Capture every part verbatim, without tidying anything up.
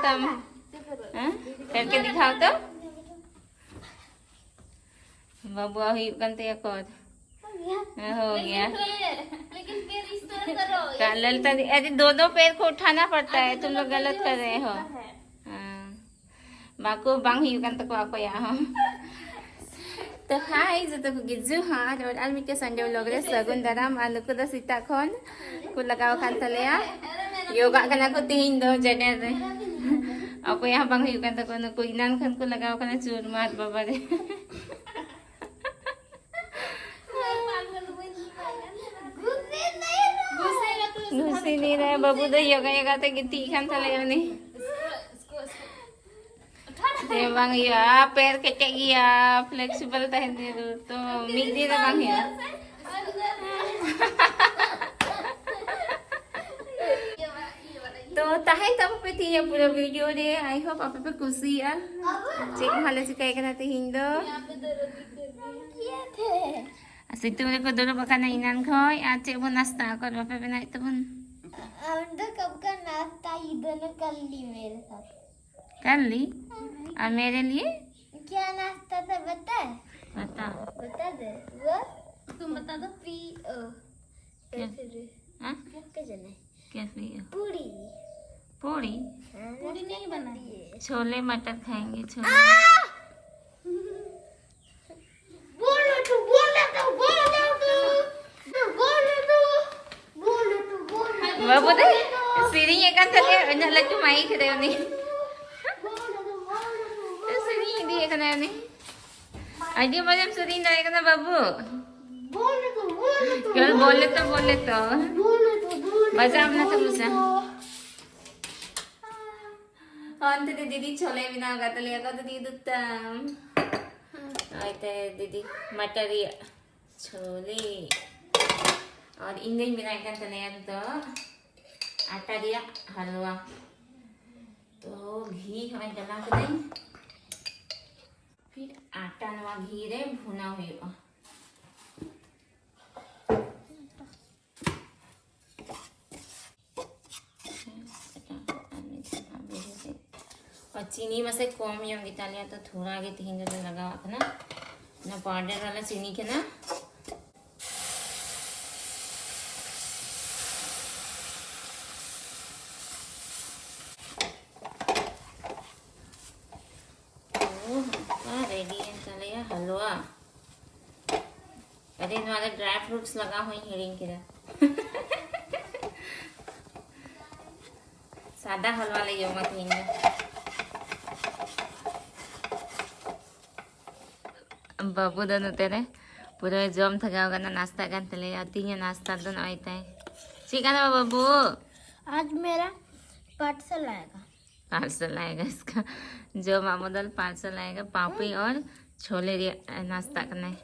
ᱛᱟᱢ᱾ ᱦᱮᱸ? ᱯᱷᱮᱨ ᱠᱮ ᱫᱤᱠᱷᱟᱣ ᱛᱚ᱾ ᱵᱟᱹᱵᱩᱣᱟᱜ ᱦᱩᱭᱩᱜ ᱠᱟᱱ ᱛᱟᱭᱟ ᱠᱚ᱾ ᱦᱮᱸ, ᱦᱳ ᱜᱮᱭᱟ᱾ ᱞᱮᱠᱤᱱ ᱯᱷᱤᱨ ᱤᱥ ᱛᱚᱨᱦ ᱠᱟᱨᱳ। ᱠᱟ-, ᱞᱚᱞᱛᱟ ᱫᱤ, ᱟᱨᱮ ᱫᱳ ᱫᱳ ᱯᱮᱨ ᱠᱳ ᱩᱴᱷᱟᱱᱟ ᱯᱚᱲᱛᱟ ᱦᱟᱭ, ᱛᱩᱢ ᱞᱳᱜ ᱜᱟᱞᱟᱛ ᱠᱟᱨ ᱨᱮ ᱦᱳ᱾ ᱦᱮᱸ᱾ ᱵᱟᱠᱚ, ᱵᱟᱝ ᱦᱩᱭᱩᱜ ᱠᱟᱱ ᱛᱟᱠᱚᱣᱟ ᱚᱠᱚᱭᱟᱜ ᱦᱚᱸ᱾ ᱛᱚ ᱦᱟᱭ ᱡᱚᱛᱚ ᱠᱚᱜᱮ ᱡᱚᱦᱟᱨ, ᱟᱨ, ᱟᱨ ᱢᱤᱫᱴᱮᱱ Sunday vlog ᱨᱮ ᱥᱟᱹᱜᱩᱱ ᱫᱟᱨᱟᱢ᱾ ᱟᱨ ᱱᱩᱠᱩ ᱫᱚ ᱥᱮᱛᱟᱜ ᱠᱷᱚᱱ ᱠᱚ ᱞᱟᱜᱟᱣ ᱟᱠᱟᱱ ᱛᱟᱞᱮᱭᱟ, ᱭᱳᱜᱟᱜ ᱠᱟᱱᱟ ᱠᱚ ᱛᱤᱦᱤᱧ ᱫᱚ ᱡᱟᱱᱮᱨ ᱨᱮ᱾ ᱚᱠᱚᱭᱟᱜ ᱦᱚᱸ ᱵᱟᱝ ᱦᱩᱭᱩᱜ ᱠᱟᱱ ᱛᱟᱠᱚᱣᱟ, ᱱᱩᱠᱩ ᱮᱱᱟᱱ ᱠᱷᱚᱱ ᱠᱚ ᱞᱟᱜᱟᱣ ᱠᱟᱱᱟ ᱪᱩᱨᱢᱟᱨ, ᱵᱟᱵᱟ ᱨᱮ᱾ ᱜᱷᱩᱥᱤ ᱱᱤᱨᱟ ᱵᱟᱹᱵᱩ ᱫᱚ ᱭᱳᱜᱟ ᱭᱳᱜᱟ ᱛᱮ ᱜᱤᱛᱤᱡ ᱠᱟᱱ ᱛᱟᱞᱮᱭᱟ ᱩᱱᱤ᱾ ᱡᱮ ᱵᱟᱝ ᱦᱩᱭᱩᱜᱼᱟ, ᱯᱮᱨ ᱠᱮᱴᱮᱡ ᱜᱮᱭᱟ, flexible ᱛᱟᱦᱮᱱ ᱡᱟᱹᱨᱩᱲ, ᱛᱚ ᱢᱤᱫ ᱫᱤᱱ ᱨᱮ ᱵᱟᱝ ᱦᱩᱭᱩᱜᱼᱟ᱾ ᱛᱚ ᱛᱟᱦᱮᱱ ᱛᱟᱵᱚ ᱯᱮ ᱛᱤᱦᱤᱧᱟᱜ ᱯᱩᱨᱟᱹ video ᱨᱮ᱾ I hope ᱟᱯᱮ ᱯᱮ ᱠᱩᱥᱤᱭᱟᱜᱼᱟ᱾ ᱪᱮᱫ ᱠᱚ ᱦᱟᱸᱜ ᱞᱮ ᱪᱤᱠᱟᱹᱭ ᱠᱟᱱᱟ ᱛᱤᱦᱤᱧ ᱫᱚ᱾ ᱟᱨ ᱥᱤᱛᱩᱝ ᱨᱮᱠᱚ ᱫᱩᱲᱩᱵ ᱟᱠᱟᱱᱟ ᱮᱱᱟᱱ ᱠᱷᱚᱱ᱾ ᱟᱨ ᱪᱮᱫ ᱵᱚᱱ ᱱᱟᱥᱛᱟ ᱟᱠᱟᱫ, ᱵᱟᱯᱮ ᱵᱮᱱᱟᱣᱮᱫ ᱛᱟᱵᱚᱱ? हम तो कब का नाश्ता, ये दोनों कर ली मेरे साथ। कर ली? और मेरे लिए? क्या नाश्ता था बता? बता। बता दे। वो? तुम बता दो। पी ओ। क्या? कैसे रे? हाँ? क्या जाने? क्या पियो? पूरी। पूरी? हाँ, पूरी नहीं बनाई। छोले मटर खाएंगे, छोले। बोलो तो, बोलो तो, बोलो तो, बोलो तो, बोलो तो, बोलो तो। ᱵᱟᱹᱵᱩ ᱫᱚ ᱥᱮᱨᱮᱧᱮᱫ ᱠᱟᱱ ᱛᱟᱞᱮᱭᱟ, ᱤᱱᱟᱹᱜ ᱞᱟᱹᱴᱩ mic ᱨᱮ ᱩᱱᱤ ᱥᱮᱨᱮᱧ ᱤᱫᱤᱭᱮᱫ ᱠᱟᱱᱟᱭ ᱩᱱᱤ᱾ ᱟᱹᱰᱤ ᱢᱚᱡᱮᱢ ᱥᱮᱨᱮᱧ ᱫᱟᱲᱮᱭᱟᱜ ᱠᱟᱱᱟ ᱵᱟᱹᱵᱩ᱾ बोलो तो, बोलो तो, केवल बोले तो, बोले तो। बोलो तो, बोलो तो, बजा अपना बोलो तमाशा। तो। ᱚᱱᱛᱮ ᱫᱚ ᱫᱤᱫᱤ ᱪᱷᱳᱞᱮ ᱵᱮᱱᱟᱣ ᱠᱟᱫ ᱛᱟᱞᱮᱭᱟ᱾ ᱚᱠᱟ ᱫᱚ ᱫᱤᱫᱤ ᱫᱩᱛᱟᱢ? ᱚᱱᱛᱮ ᱫᱤᱫᱤ ᱢᱟᱴᱟᱨ ᱨᱮᱭᱟᱜ ᱪᱷᱳᱞᱮ᱾ ᱟᱨ ᱤᱧ ᱫᱚᱧ ᱵᱮᱱᱟᱣᱮᱫ ᱠᱟᱱ ᱛᱟᱞᱮᱭᱟ ᱱᱤᱛᱚᱜ ᱟᱴᱟ ᱨᱮᱭᱟᱜ ᱦᱟᱞᱣᱟ᱾ ᱛᱚ ᱜᱷᱤ ᱦᱚᱸᱜᱼᱚᱭ ᱰᱟᱞᱟᱣ ᱠᱟᱹᱫᱟᱹᱧ᱾ ᱯᱷᱤᱨ ᱟᱴᱟ ᱱᱚᱣᱟ ᱜᱷᱤ ᱨᱮ ᱵᱷᱩᱱᱟᱣ ᱦᱩᱭᱩᱜᱼᱟ᱾ ᱟᱨ ᱢᱤᱫ ᱫᱷᱟᱣ ᱵᱮᱨᱮᱞ ᱨᱮ ᱟᱨ ᱪᱤᱱᱤ ᱢᱟᱥᱮ ᱠᱚᱢ ᱧᱚᱜ ᱜᱮᱛᱟᱞᱮᱭᱟ, ᱛᱚ ᱛᱷᱚᱲᱟ ᱜᱮ ᱛᱤᱦᱤᱧ ᱫᱚᱞᱮ ᱞᱟᱜᱟᱣᱟᱜ ᱠᱟᱱᱟ᱾ ᱚᱱᱟ ᱯᱟᱣᱰᱟᱨ ᱣᱟᱞᱟ ᱪᱤᱱᱤ ᱠᱟᱱᱟ᱾ ᱛᱚ, ᱱᱚᱝᱠᱟ ᱨᱮᱰᱤ ᱮᱱ ᱛᱟᱞᱮᱭᱟ ᱦᱟᱞᱣᱟ᱾ ᱟᱨᱮ, ᱱᱚᱣᱟ ᱨᱮ ᱰᱨᱟᱭ ᱯᱷᱨᱩᱴᱥ ᱞᱟᱜᱟᱣ ᱦᱚᱸᱧ ᱦᱤᱲᱤᱧ ᱠᱮᱫᱟ᱾ ᱥᱟᱫᱟ ᱦᱟᱞᱣᱟ ᱞᱮ ᱡᱚᱢᱟ ᱛᱮᱦᱮᱧ ᱫᱚ᱾ ᱵᱟᱹᱵᱩ ᱫᱚ ᱱᱚᱛᱮ ᱨᱮ ᱯᱩᱨᱟᱹ ᱡᱚᱢ ᱛᱷᱟᱠᱟᱣ ᱠᱟᱱᱟ, ᱱᱟᱥᱛᱟᱜ ᱠᱟᱱ ᱛᱟᱞᱮᱭᱟ᱾ ᱛᱤᱦᱤᱧᱟᱜ ᱱᱟᱥᱛᱟ ᱫᱚ ᱱᱚᱜᱼᱚᱭ ᱛᱟᱭ᱾ ᱪᱮᱫ ᱠᱟᱱᱟ ᱵᱟᱹᱵᱩ? आज मेरा पार्सल आएगा। पार्सल आएगा इसका। ᱡᱚᱢᱟᱜ ᱵᱚᱫᱚᱞ ᱯᱟᱨᱥᱮᱞ ᱟᱭᱮᱜᱟ, ᱯᱟᱯᱲᱤ ᱚᱨ ᱪᱷᱳᱞᱮ ᱨᱮᱭᱟᱜ ᱱᱟᱥᱛᱟᱜ ᱠᱟᱱᱟᱭ᱾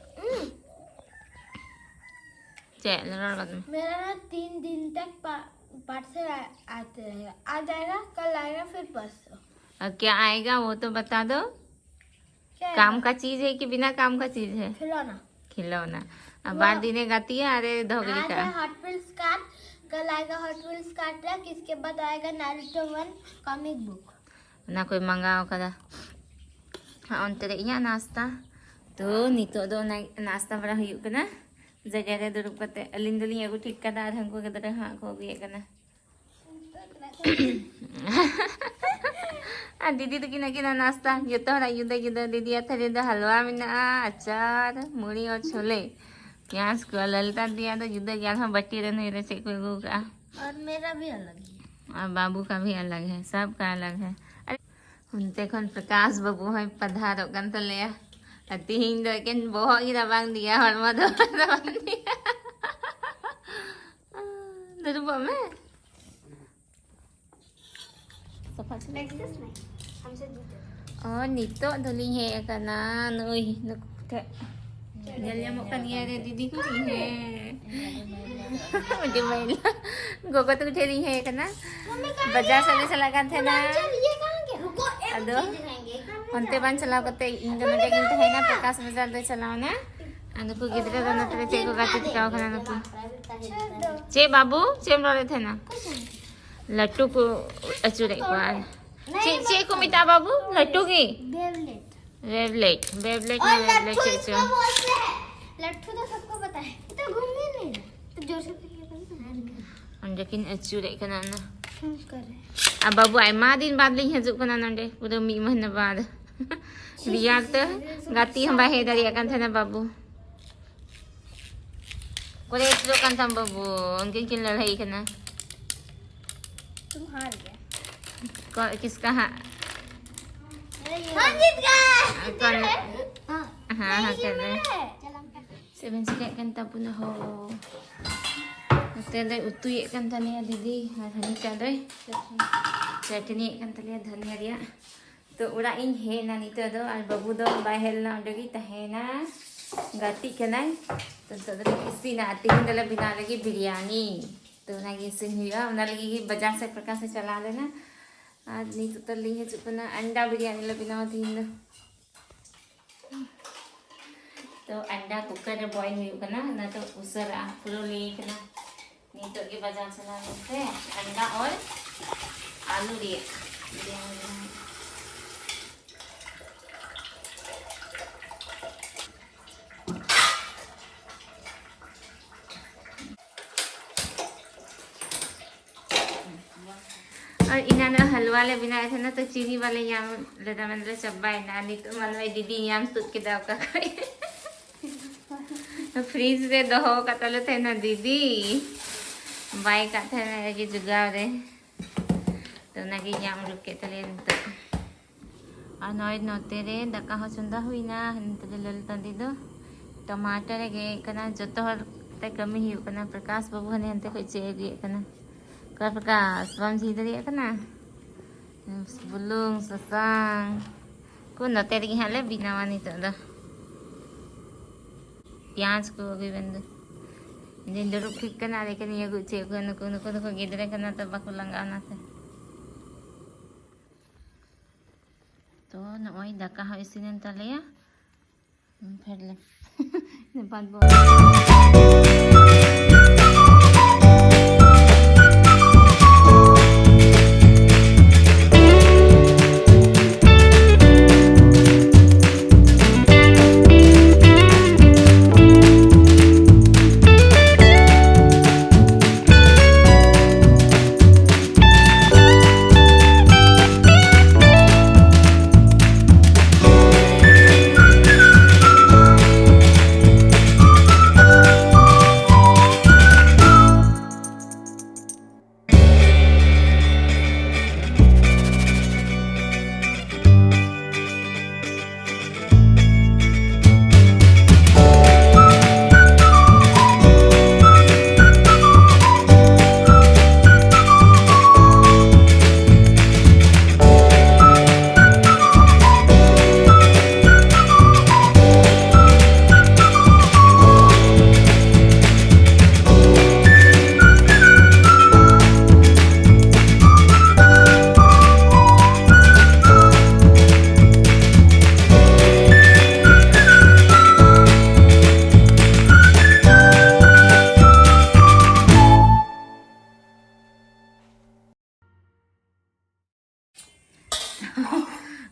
ᱪᱮᱫ ᱨᱚᱲ ᱵᱟᱫ ᱢᱮ᱾ मेरा ना तीन दिन तक पा-, पार्सल आ-, आते रहेगा। आज आएगा, कल आएगा, फिर परसों। और क्या आएगा वो तो बता दो। क्या काम आएगा? का चीज है कि बिना काम का चीज है? खिलौना। खिलौना। अब वो बार दिने गाती है, अरे धोगड़ी आज का। है हॉट व्हील्स कार, कल आएगा हॉट व्हील्स कार ट्रक, इसके बाद आएगा नारुतो वन कॉमिक बुक। ᱚᱱᱟ ᱠᱚᱭ ᱢᱟᱸᱜᱟᱣ ᱠᱟᱫᱟ᱾ ᱦᱟᱸ, ᱚᱱᱛᱮ ᱨᱮ ᱤᱧᱟᱹᱜ ᱱᱟᱥᱛᱟ᱾ ᱛᱚ, ᱱᱤᱛᱚᱜ ᱫᱚ ᱚᱱᱟ ᱱᱟᱥᱛᱟ ᱵᱟᱲᱟ ᱦᱩᱭᱩᱜ ᱠᱟᱱᱟ᱾ ᱡᱟᱭᱜᱟ ᱨᱮ ᱫᱩᱲᱩᱵ ᱠᱟᱛᱮ ᱟᱹᱞᱤᱧ ᱫᱚᱞᱤᱧ ᱟᱹᱜᱩ ᱴᱷᱤᱠ ᱠᱟᱫᱟ ᱟᱨ ᱦᱟᱹᱱᱠᱩ ᱜᱤᱫᱽᱨᱟᱹ ᱦᱟᱸᱜ ᱠᱚ ᱟᱹᱜᱩᱭᱮᱫ ᱠᱟᱱᱟ᱾ ᱟᱨ ᱫᱤᱫᱤ ᱛᱟᱹᱠᱤᱱ ᱟᱹᱠᱤᱱᱟᱜ ᱱᱟᱥᱛᱟ, ᱡᱚᱛᱚ ᱦᱚᱲᱟᱜ ᱡᱩᱫᱟᱹ ᱡᱩᱫᱟᱹ᱾ ᱫᱤᱫᱤᱭᱟᱜ ᱛᱷᱟᱹᱨᱤ ᱫᱚ ᱦᱟᱞᱣᱟ ᱢᱮᱱᱟᱜᱼᱟ, ᱟᱪᱟᱨ, ᱢᱩᱲᱤ ᱟᱨ ᱪᱷᱳᱞᱮ, ᱯᱮᱸᱭᱟᱡᱽ ᱠᱚ᱾ ᱟᱨ ᱞᱟᱞᱤᱛᱟ ᱫᱤᱫᱤᱭᱟᱜ ᱫᱚ ᱡᱩᱫᱟᱹ ᱜᱮᱭᱟ, ᱟᱨᱦᱚᱸ ᱵᱟᱹᱴᱤ ᱨᱮ ᱱᱩᱭ ᱨᱮ ᱪᱮᱫ ᱠᱚ ᱟᱹᱜᱩ ᱠᱟᱜᱼᱟ᱾ और मेरा भी अलग है। ᱟᱨ ᱵᱟᱹᱵᱩ ᱠᱟ ᱵᱷᱤ ᱟᱞᱟᱜᱽ ᱦᱮ, ᱥᱟᱵ ᱠᱟ ᱟᱞᱟᱜᱽ ᱦᱮ᱾ ᱟᱨᱮ, ᱚᱱᱛᱮ ᱠᱷᱚᱱ ᱯᱨᱚᱠᱟᱥ ᱵᱟᱹᱵᱩ ᱦᱚᱸᱭ ᱯᱟᱫᱷᱟᱨᱚᱜ ᱠᱟᱱ ᱛᱟᱞᱮᱭᱟ᱾ ᱟᱨ ᱛᱤᱦᱤᱧ ᱫᱚ ᱮᱠᱮᱱ ᱵᱚᱦᱚᱜ ᱜᱮ ᱨᱟᱵᱟᱝ ᱫᱤᱭᱟ, ᱦᱚᱲᱢᱚ ᱫᱚ ᱵᱟᱝ ᱨᱟᱵᱟᱝ ᱫᱤᱭᱟ᱾ ᱫᱩᱲᱩᱵᱚᱜ ᱢᱮ᱾ ᱥᱟᱯᱷᱟ ᱴᱷᱤᱠ᱾ ᱚ, ᱱᱤᱛᱚᱜ ᱫᱚᱞᱤᱧ ᱦᱮᱡ ᱟᱠᱟᱱᱟ ᱱᱩᱭ ᱱᱩᱠᱩ ᱴᱷᱮᱡ᱾ ᱧᱮᱞ ᱧᱟᱢᱚᱜ ᱠᱟᱱ ᱜᱮᱭᱟ ᱨᱮ ᱫᱤᱫᱤ ᱠᱚ, ᱦᱮᱸ᱾ ᱟᱹᱰᱤ ᱢᱟᱹᱭᱞᱟᱹ᱾ ᱜᱚᱜᱚ ᱛᱟᱠᱚ ᱴᱷᱮᱡ ᱞᱤᱧ ᱦᱮᱡ ᱟᱠᱟᱱᱟ᱾ ᱵᱟᱡᱟᱨ ᱥᱮᱫ ᱞᱮ ᱪᱟᱞᱟᱜ ᱠᱟᱱ ᱛᱟᱦᱮᱱᱟ᱾ ᱟᱫᱚ ᱚᱱᱛᱮ ᱵᱟᱝ ᱪᱟᱞᱟᱣ ᱠᱟᱛᱮ ᱤᱧ ᱫᱚ ᱱᱚᱰᱮ ᱜᱤᱧ ᱛᱟᱦᱮᱱᱟ, ᱯᱨᱚᱠᱟᱥ ᱵᱟᱡᱟᱨ ᱫᱚᱭ ᱪᱟᱞᱟᱣᱱᱟ᱾ ᱟᱨ ᱱᱩᱠᱩ ᱜᱤᱫᱽᱨᱟᱹ ᱫᱚ ᱱᱚᱛᱮ ᱨᱮ ᱪᱮᱫ ᱠᱚ ᱜᱟᱛᱮ ᱪᱤᱠᱟᱹᱣ ᱠᱟᱱᱟ ᱱᱩᱠᱩ? ᱪᱮᱫ ᱵᱟᱹᱵᱩ? ᱪᱮᱫ ᱮᱢ ᱨᱚᱲᱮᱫ ᱛᱟᱦᱮᱱᱟ? ᱞᱟᱹᱴᱩ ᱠᱚ ᱟᱹᱪᱩᱨᱮᱫ ᱠᱚᱣᱟ᱾ ᱪᱮᱫ, ᱪᱮᱫ ᱠᱚ ᱢᱮᱛᱟᱜᱼᱟ ᱵᱟᱹᱵᱩ? ᱞᱟᱹᱴᱩ ᱜᱮ? बेबलेट। बेबलेट, बेबलेट और ना बेबलेट, लट्ठू चेक इसको बोलते हैं। लट्ठू तो सबको पता है। तो घूमने नहीं ना। तो जोर से करिए, करिए। ᱚᱸᱰᱮ ᱠᱤᱱ ᱟᱹᱪᱩᱨᱮᱫ ᱠᱟᱱᱟ ᱚᱱᱟ᱾ ᱦᱩᱸ, ᱠᱚᱨᱮ᱾ ᱟᱨ ᱵᱟᱹᱵᱩ ᱟᱭᱢᱟ ᱫᱤᱱ ᱵᱟᱫᱽ ᱞᱤᱧ ᱦᱤᱡᱩᱜ ᱠᱟᱱᱟ ᱱᱚᱸᱰᱮ, ᱯᱩᱨᱟᱹ ᱢᱤᱫ ᱢᱟᱹᱦᱱᱟᱹ ᱵᱟᱫᱽ᱾ ᱨᱮᱭᱟᱲ ᱛᱮ ᱜᱟᱛᱮ ᱦᱚᱸ ᱵᱟᱭ ᱦᱮᱡ ᱫᱟᱲᱮᱭᱟᱜ ᱠᱟᱱ ᱛᱟᱦᱮᱱᱟ ᱵᱟᱹᱵᱩ᱾ ᱚᱠᱚᱭ ᱟᱹᱪᱩᱨᱚᱜ ᱠᱟᱱ ᱛᱟᱢ ᱵᱟᱹᱵᱩ? ᱩᱱᱠᱤᱱ ᱠᱤᱱ ᱞᱟᱹᱲᱦᱟᱹᱭ ᱠᱟᱱᱟ᱾ तुम हार गए। ᱠᱚ-, ᱠᱤᱥᱠᱟ ᱦᱟᱸᱜ? ᱦᱟᱸ, ᱡᱤᱛ ᱜᱮ। ᱠᱚᱱ-, ᱦᱟᱸ, ᱦᱟᱸ, ᱦᱟᱸ, ᱠᱚᱱ-, ᱪᱮᱫ ᱵᱮᱱ ᱪᱤᱠᱟᱹᱭᱮᱫ ᱠᱟᱱ ᱛᱟᱵᱚᱱᱟ ᱦᱳ? ᱱᱚᱛᱮ ᱫᱚᱭ ᱩᱛᱩᱭᱮᱫ ᱠᱟᱱ ᱛᱟᱞᱮᱭᱟ ᱫᱤᱫᱤ, ᱟᱨ ᱦᱟᱹᱱᱤᱴᱟᱜ ᱫᱚᱭ ᱪᱟᱹᱴᱱᱤᱭᱮᱫ ᱠᱟᱱ ᱛᱟᱞᱮᱭᱟ ᱫᱷᱟᱹᱱᱤᱭᱟᱹ ᱨᱮᱭᱟᱜ᱾ ᱛᱚ, ᱚᱲᱟᱜ ᱤᱧ ᱦᱮᱡ ᱮᱱᱟ ᱱᱤᱛᱚᱜ ᱫᱚ, ᱟᱨ ᱵᱟᱹᱵᱩ ᱫᱚ ᱵᱟᱭ ᱦᱮᱡ ᱞᱮᱱᱟ, ᱚᱸᱰᱮ ᱜᱮᱭ ᱛᱟᱦᱮᱸᱭᱮᱱᱟ, ᱜᱟᱛᱮᱜ ᱠᱟᱱᱟᱭ᱾ ᱛᱚ, ᱱᱤᱛᱚᱜ ᱫᱚᱞᱮ ᱤᱥᱤᱱᱟ, ᱟᱨ ᱛᱮᱦᱮᱧ ᱫᱚᱞᱮ ᱵᱮᱱᱟᱣ ᱞᱟᱹᱜᱤᱫ ᱵᱤᱨᱭᱟᱱᱤ᱾ ᱛᱚ, ᱚᱱᱟᱜᱮ ᱤᱥᱤᱱ ᱦᱩᱭᱩᱜᱼᱟ, ᱚᱱᱟ ᱞᱟᱹᱜᱤᱫ ᱜᱮ ᱵᱟᱡᱟᱨ ᱥᱮᱫ ᱯᱨᱚᱠᱟᱥ ᱮ ᱪᱟᱞᱟᱣ ᱞᱮᱱᱟ᱾ ᱟᱨ ᱱᱤᱛᱚᱜ ᱫᱚ ᱞᱤᱧ ᱦᱤᱡᱩᱜ ᱠᱟᱱᱟ, ᱟᱱᱰᱟ ᱵᱤᱨᱭᱟᱱᱤ ᱞᱮ ᱵᱮᱱᱟᱣᱟ ᱛᱮᱦᱮᱧ ᱫᱚ᱾ ᱛᱚ, ᱟᱱᱰᱟ ᱠᱩᱠᱟᱨ ᱨᱮ ᱵᱚᱭᱮᱞ ᱦᱩᱭᱩᱜ ᱠᱟᱱᱟ, ᱚᱱᱟ ᱫᱚ ᱩᱥᱟᱹᱨᱟᱜᱼᱟ, ᱯᱩᱨᱟᱹ ᱞᱟᱹᱭ ᱠᱟᱱᱟ᱾ ᱱᱤᱛᱚᱜ ᱜᱮ ᱵᱟᱡᱟᱨ ᱪᱟᱞᱟᱣ ᱞᱮᱱᱛᱮ ᱟᱱᱰᱟ ᱚᱨ ᱟᱞᱩ ᱨᱮᱭᱟᱜ ᱵᱤᱨᱭᱟᱱᱤ ᱵᱮᱱᱟᱣ᱾ ᱟᱨ ᱮᱱᱟᱱᱚᱜ ᱦᱟᱞᱣᱟ ᱞᱮ ᱵᱮᱱᱟᱣᱮᱫ ᱛᱟᱦᱮᱱᱟ, ᱛᱚ ᱪᱤᱱᱤ ᱵᱟᱞᱮ ᱧᱟᱢ ᱞᱮᱫᱟ, ᱢᱮᱱᱫᱟᱞᱮ ᱪᱟᱵᱟᱭᱮᱱᱟ᱾ ᱟᱨ ᱱᱤᱛᱚᱜ ᱢᱟ ᱱᱚᱜᱼᱚᱭ ᱫᱤᱫᱤ ᱧᱟᱢ ᱛᱩᱫ ᱠᱮᱫᱟ ᱚᱠᱟ ᱠᱷᱚᱡ᱾ ᱯᱷᱨᱤᱡᱽ ᱨᱮ ᱫᱚᱦᱚ ᱟᱠᱟᱫ ᱛᱟᱞᱮ ᱛᱟᱦᱮᱱᱟ ᱫᱤᱫᱤ, ᱵᱟᱭ ᱠᱟᱜ ᱛᱟᱦᱮᱱᱟ ᱡᱮ ᱡᱚᱜᱟᱣ ᱨᱮ, ᱛᱚ ᱚᱱᱟᱜᱮ ᱧᱟᱢ ᱩᱰᱩᱠ ᱠᱮᱫ ᱛᱟᱞᱮᱭᱟ ᱱᱤᱛᱚᱜ᱾ ᱟᱨ ᱱᱚᱜᱼᱚᱭ ᱱᱚᱛᱮ ᱨᱮ ᱫᱟᱠᱟ ᱦᱚᱸ ᱪᱚᱸᱫᱟ ᱦᱩᱭᱱᱟ, ᱱᱚᱛᱮ ᱨᱮ ᱞᱟᱹᱞ ᱴᱟᱺᱰᱤ ᱫᱚ ᱴᱟᱢᱟᱴᱟᱨ ᱮ ᱜᱮᱫ ᱠᱟᱱᱟ, ᱡᱚᱛᱚ ᱦᱚᱲ ᱛᱮ ᱠᱟᱹᱢᱤ ᱦᱩᱭᱩᱜ ᱠᱟᱱᱟ᱾ ᱯᱨᱚᱠᱟᱥ ᱵᱟᱹᱵᱩ ᱦᱟᱱᱮ ᱦᱟᱱᱛᱮ ᱠᱷᱚᱡ ᱪᱮᱫ ᱮ ᱟᱹᱜᱩᱭᱮᱫ ᱠᱟᱱᱟ? ᱚᱠᱟ ᱯᱨᱚᱠᱟᱥ, ᱵᱟᱢ ᱡᱷᱤᱡ ᱫᱟᱲᱮᱭᱟᱜ ᱠᱟᱱᱟ? ᱵᱩᱞᱩᱝ, ᱥᱟᱥᱟᱝ ᱠᱚ ᱱᱚᱛᱮ ᱨᱮᱜᱮ ᱦᱟᱸᱜ ᱞᱮ ᱵᱮᱱᱟᱣᱟ ᱱᱤᱛᱚᱜ ᱫᱚ᱾ ᱯᱮᱸᱭᱟᱡᱽ ᱠᱚ ᱟᱹᱜᱩᱭ ᱵᱮᱱ ᱫᱚ᱾ ᱤᱧ ᱫᱩᱲᱩᱵ ᱴᱷᱤᱠ ᱠᱟᱱᱟ, ᱞᱮᱠᱤᱱ ᱤᱭᱟᱹ ᱠᱚ ᱪᱮᱫ ᱠᱚ, ᱱᱩᱠᱩ, ᱱᱩᱠᱩ ᱫᱚᱠᱚ ᱜᱤᱫᱽᱨᱟᱹ ᱠᱟᱱᱟ ᱛᱚ ᱵᱟᱠᱚ ᱞᱟᱸᱜᱟᱜᱼᱟ ᱚᱱᱟᱛᱮ᱾ ᱛᱚ ᱱᱚᱜᱼᱚᱭ ᱫᱟᱠᱟ ᱦᱚᱸ ᱤᱥᱤᱱᱮᱱ ᱛᱟᱞᱮᱭᱟ᱾ ᱯᱷᱮᱰ ᱞᱮ᱾ ᱵᱟᱸᱫ ᱵᱚᱱ᱾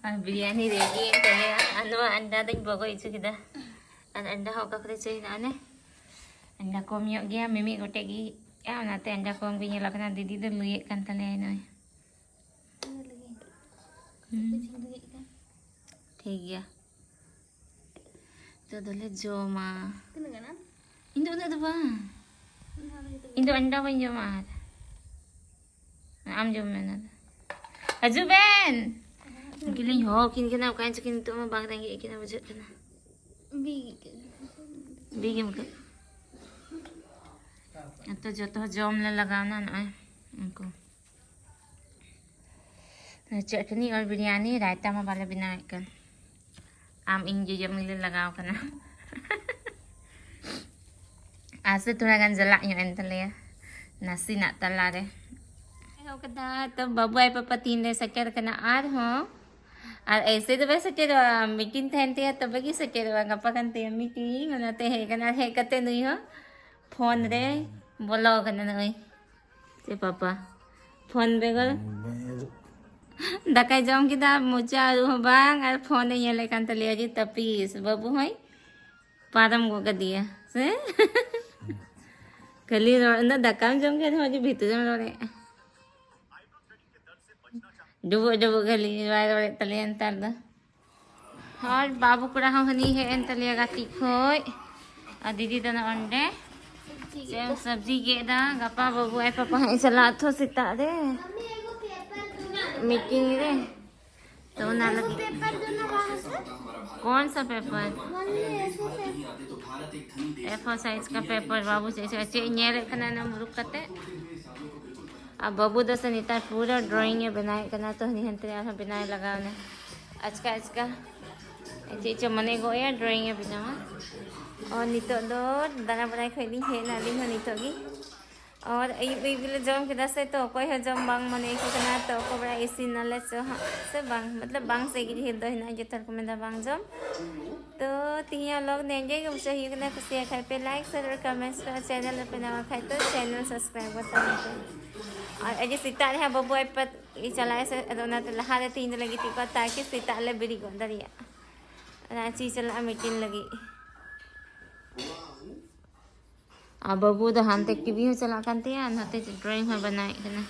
ᱟᱨ ᱵᱤᱨᱭᱟᱱᱤ ᱨᱮᱰᱤᱭᱮᱱ ᱛᱟᱞᱮᱭᱟ᱾ ᱟᱨ ᱱᱚᱣᱟ ᱟᱱᱰᱟ ᱫᱚᱧ ᱵᱚᱜᱚᱡ ᱦᱚᱪᱚ ᱠᱮᱫᱟ᱾ ᱟᱨ ᱟᱱᱰᱟ ᱦᱚᱸ ᱚᱠᱟ ᱠᱚᱨᱮ ᱪᱚ ᱦᱮᱱᱟᱜᱼᱟ ᱚᱱᱮ᱾ ᱟᱱᱰᱟ ᱠᱚᱢ ᱧᱚᱜ ᱜᱮᱭᱟ, ᱢᱤᱢᱤᱫ ᱜᱚᱴᱮᱡ ᱜᱮ᱾ ᱟᱨ ᱚᱱᱟᱛᱮ ᱟᱱᱰᱟ ᱠᱚᱢ ᱜᱮ ᱧᱮᱞᱚᱜ ᱠᱟᱱᱟ᱾ ᱫᱤᱫᱤ ᱫᱚ ᱞᱩᱭᱮᱫ ᱠᱟᱱ ᱛᱟᱞᱮᱭᱟᱭ ᱱᱚᱜᱼᱚᱭ᱾ ᱦᱩᱸ᱾ ᱴᱷᱤᱠ ᱜᱮᱭᱟ᱾ ᱱᱤᱛᱚᱜ ᱫᱚᱞᱮ ᱡᱚᱢᱟ᱾ ᱛᱤᱱᱟᱹᱜ ᱜᱟᱱ? ᱤᱧ ᱫᱚ ᱩᱱᱟᱹᱜ ᱫᱚ ᱵᱟᱝ᱾ ᱤᱧ ᱫᱚ ᱟᱱᱰᱟ ᱵᱟᱹᱧ ᱡᱚᱢᱟ ᱟᱨ᱾ ᱟᱢ ᱡᱚᱢ ᱢᱮ ᱚᱱᱟ ᱫᱚ᱾ ᱦᱤᱡᱩᱜ ᱵᱮᱱ᱾ ᱩᱱᱠᱤᱱ ᱞᱤᱧ ᱦᱚᱦᱚ ᱟᱹᱠᱤᱱ ᱠᱟᱱᱟ, ᱚᱠᱟᱭᱮᱱ ᱪᱚᱠᱤᱱ ᱱᱤᱛᱚᱜ ᱢᱟ ᱵᱟᱝ ᱨᱮᱸᱜᱮᱡ ᱠᱤᱱᱟ ᱵᱩᱡᱷᱟᱹᱜ ᱠᱟᱱᱟ᱾ ᱵᱤᱜᱮᱢ ᱠᱟᱹᱜ᱾ ᱟᱫᱚ ᱡᱚᱛᱚ ᱦᱚᱲ ᱡᱚᱢ ᱞᱮ ᱞᱟᱜᱟᱣᱱᱟ ᱱᱚᱜᱼᱚᱭ ᱩᱱᱠᱩ᱾ ᱪᱟᱹᱴᱱᱤ ᱟᱨ ᱵᱤᱨᱭᱟᱱᱤ, ᱨᱟᱭᱛᱟ ᱢᱟ ᱵᱟᱞᱮ ᱵᱮᱱᱟᱣᱮᱫ ᱠᱟᱱ᱾ ᱟᱢ ᱤᱧ ᱡᱚᱡᱚᱢ ᱜᱮᱞᱮ ᱞᱟᱜᱟᱣ ᱠᱟᱱᱟ᱾ ᱟᱨ ᱥᱮ ᱛᱷᱚᱲᱟ ᱜᱟᱱ ᱡᱟᱞᱟᱜ ᱧᱚᱜ ᱮᱱ ᱛᱟᱞᱮᱭᱟ ᱱᱟᱥᱮᱱᱟᱜ ᱛᱟᱞᱟᱨᱮ᱾ ᱮᱦᱚᱵ ᱠᱟᱫᱟ ᱛᱚ ᱵᱟᱹᱵᱩ ᱟᱡ ᱯᱟᱯᱟ ᱛᱤᱱ ᱨᱮ ᱥᱮᱴᱮᱨ ᱠᱟᱱᱟ ᱟᱨᱦᱚᱸ᱾ ᱟᱨ ᱮᱭᱥᱮ ᱫᱚ ᱵᱟᱭ ᱥᱮᱴᱮᱨᱚᱜᱼᱟ, ᱢᱤᱴᱤᱝ ᱛᱟᱦᱮᱱ ᱛᱟᱭᱟ ᱛᱚᱵᱮ ᱜᱮ ᱥᱮᱴᱮᱨᱚᱜᱼᱟ᱾ ᱜᱟᱯᱟ ᱠᱟᱱ ᱛᱟᱭᱟ ᱢᱤᱴᱤᱝ, ᱚᱱᱟᱛᱮ ᱦᱮᱡ ᱠᱟᱱᱟ᱾ ᱟᱨ ᱦᱮᱡ ᱠᱟᱛᱮ ᱱᱩᱭ ᱦᱚᱸ ᱯᱷᱳᱱ ᱨᱮ ᱵᱚᱞᱚ ᱠᱟᱱᱟ ᱱᱩᱭ᱾ ᱪᱮ ᱯᱟᱯᱟ ᱯᱷᱳᱱ ᱵᱮᱜᱚᱨ ᱫᱟᱠᱟᱭ ᱡᱚᱢ ᱠᱮᱫᱟ, ᱢᱚᱪᱟ ᱟᱹᱨᱩᱵ ᱦᱚᱸ ᱵᱟᱝ, ᱟᱨ ᱯᱷᱳᱱ ᱮ ᱧᱮᱞᱮᱫ ᱠᱟᱱ ᱛᱟᱞᱮᱭᱟ᱾ ᱡᱮ ᱛᱟᱹᱯᱤᱥ ᱵᱟᱹᱵᱩ ᱦᱚᱸᱭ ᱯᱟᱨᱚᱢ ᱜᱚᱫ ᱠᱟᱫᱮᱭᱟ ᱥᱮ? ᱠᱷᱟᱹᱞᱤ ᱨᱚᱲ, ᱩᱱᱟᱹᱜ ᱫᱟᱠᱟᱢ ᱡᱚᱢ ᱠᱮᱫ ᱨᱮᱦᱚᱸ ᱡᱮ ᱵᱷᱤᱛᱨᱤ ᱨᱮᱢ ᱨᱚᱲᱮᱫᱼᱟ᱾ ᱰᱩᱵᱩᱜ ᱰᱩᱵᱩᱜ ᱠᱷᱟᱹᱞᱤ ᱵᱟᱭ ᱨᱚᱲᱮᱫ ᱛᱟᱞᱮᱭᱟ ᱱᱮᱛᱟᱨ ᱫᱚ᱾ ᱦᱳᱭ, ᱵᱟᱹᱵᱩ ᱠᱚᱲᱟ ᱦᱚᱸ ᱦᱟᱹᱱᱤ ᱦᱮᱡ ᱮᱱ ᱛᱟᱞᱮᱭᱟ ᱜᱟᱛᱮ ᱠᱷᱚᱡ᱾ ᱟᱨ ᱫᱤᱫᱤ ᱫᱚ ᱱᱚᱜᱼᱚ ᱱᱚᱸᱰᱮ ᱪᱮᱫ ᱮᱢ ᱥᱚᱵᱽᱡᱤ ᱜᱮᱫ ᱫᱟ? ᱜᱟᱯᱟ ᱵᱟᱹᱵᱩ ᱟᱡ ᱯᱟᱯᱟ ᱦᱟᱸᱜ ᱮ ᱪᱟᱞᱟᱜᱼᱟ ᱛᱷᱚ ᱥᱮᱛᱟᱜ ᱨᱮ ᱢᱤᱴᱤᱝ ᱨᱮ, ᱛᱚ ᱚᱱᱟ ᱞᱟᱹᱜᱤᱫ᱾ ᱯᱮᱯᱟᱨ ᱫᱚ ᱱᱟ ᱵᱟᱦᱟ ᱥᱮ? कौन सा पेपर? ᱢᱟᱱᱮ ᱮ ᱯᱷᱳᱨ ᱯᱮᱯᱟᱨ᱾ ᱮ ᱯᱷᱳᱨ ᱥᱟᱭᱤᱡ ᱠᱟ ᱯᱮᱯᱟᱨ᱾ ᱵᱟᱹᱵᱩ ᱪᱮᱫ ᱪᱮᱫ ᱧᱮᱞᱮᱫ ᱠᱟᱱᱟ ᱚᱱᱟ ᱢᱩᱨᱩᱠ ᱠᱟᱛᱮ᱾ ᱟᱨ ᱵᱟᱹᱵᱩ ᱫᱚ ᱥᱮ ᱱᱮᱛᱟᱨ ᱯᱩᱨᱟᱹ ᱰᱨᱚᱭᱤᱝ ᱮ ᱵᱮᱱᱟᱣᱮᱫ ᱠᱟᱱᱟ, ᱛᱚ ᱦᱟᱹᱱᱤ ᱦᱟᱱᱛᱮ ᱨᱮ ᱟᱨᱦᱚᱸ ᱵᱮᱱᱟᱣ ᱮ ᱞᱟᱜᱟᱣ ᱮᱱᱟ᱾ ᱟᱪᱠᱟ ᱟᱪᱠᱟ ᱪᱮᱫ ᱪᱚ ᱢᱚᱱᱮ ᱜᱚᱜ ᱮᱭᱟ, ᱰᱨᱚᱭᱤᱝ ᱮ ᱵᱮᱱᱟᱣᱟ᱾ ᱟᱨ ᱱᱤᱛᱚᱜ ᱫᱚ ᱫᱟᱬᱟ ᱵᱟᱲᱟᱭ ᱠᱷᱚᱡ ᱞᱤᱧ ᱦᱮᱡ ᱮᱱᱟ ᱟᱹᱞᱤᱧ ᱦᱚᱸ ᱱᱤᱛᱚᱜ ᱜᱮ᱾ ᱟᱨ ᱟᱹᱭᱩᱵ ᱟᱹᱭᱩᱵ ᱞᱮ ᱡᱚᱢ ᱠᱮᱫᱟ ᱥᱮ, ᱛᱚ ᱚᱠᱚᱭ ᱦᱚᱸ ᱡᱚᱢ ᱵᱟᱝ ᱢᱚᱱᱮ ᱟᱹᱭᱠᱟᱹᱣ ᱠᱟᱱᱟ, ᱛᱚ ᱚᱠᱚᱭ ᱵᱟᱲᱟᱭ ᱤᱥᱤᱱ ᱟᱞᱮ ᱪᱚ ᱦᱟᱸᱜ ᱥᱮ ᱵᱟᱝ, ᱢᱚᱛᱞᱚᱵ ᱵᱟᱝ ᱥᱮ ᱜᱮ ᱰᱷᱮᱨ ᱫᱚ ᱦᱮᱱᱟᱜ, ᱡᱚᱛᱚ ᱦᱚᱲ ᱠᱚ ᱢᱮᱱᱫᱟ ᱵᱟᱝ ᱡᱚᱢ᱾ ᱛᱚ ᱛᱮᱦᱮᱧᱟᱜ vlog ᱱᱮᱸᱰᱮ ᱜᱮ ᱢᱩᱪᱟᱹᱫ ᱦᱩᱭᱩᱜ ᱠᱟᱱᱟ᱾ ᱠᱩᱥᱤᱭᱟᱜ ᱠᱷᱟᱡ ᱯᱮ like, share ᱟᱨ comments ᱯᱮ, ᱟᱨ channel ᱨᱮᱯᱮ ᱱᱟᱣᱟ ᱠᱷᱟᱡ ᱛᱚ channel subscribe ᱵᱚᱛᱟᱢ ᱯᱮ᱾ ᱟᱨ ᱟᱡ ᱥᱮᱛᱟᱜ ᱨᱮ ᱦᱟᱸᱜ ᱵᱟᱹᱵᱩ iPad ᱮ ᱪᱟᱞᱟᱜ ᱟᱭ ᱥᱮ, ᱟᱫᱚ ᱚᱱᱟᱛᱮ ᱞᱟᱦᱟ ᱨᱮ ᱛᱮᱦᱮᱧ ᱫᱚᱞᱮ ᱜᱤᱛᱤᱡ ᱠᱚᱜᱼᱟ, ᱛᱟᱠᱤ ᱥᱮᱛᱟᱜ ᱞᱮ ᱵᱮᱨᱮᱫ ᱜᱚᱫ ᱫᱟᱲᱮᱭᱟᱜᱼᱟ᱾ ᱨᱟᱸᱪᱤ ᱪᱟᱞᱟᱜᱼᱟ meeting ᱞᱟᱹᱜᱤᱫ᱾ ᱟᱨ ᱵᱟᱹᱵᱩ ᱫᱚ ᱦᱟᱱᱛᱮ ᱴᱤᱵᱷᱤ ᱦᱚᱸ ᱪᱟᱞᱟᱜ ᱠᱟᱱ ᱛᱟᱭᱟ, ᱱᱚᱛᱮ ᱰᱨᱚᱭᱤᱝ ᱦᱚᱸ ᱵᱮᱱᱟᱣᱮᱫ ᱠᱟᱱᱟ᱾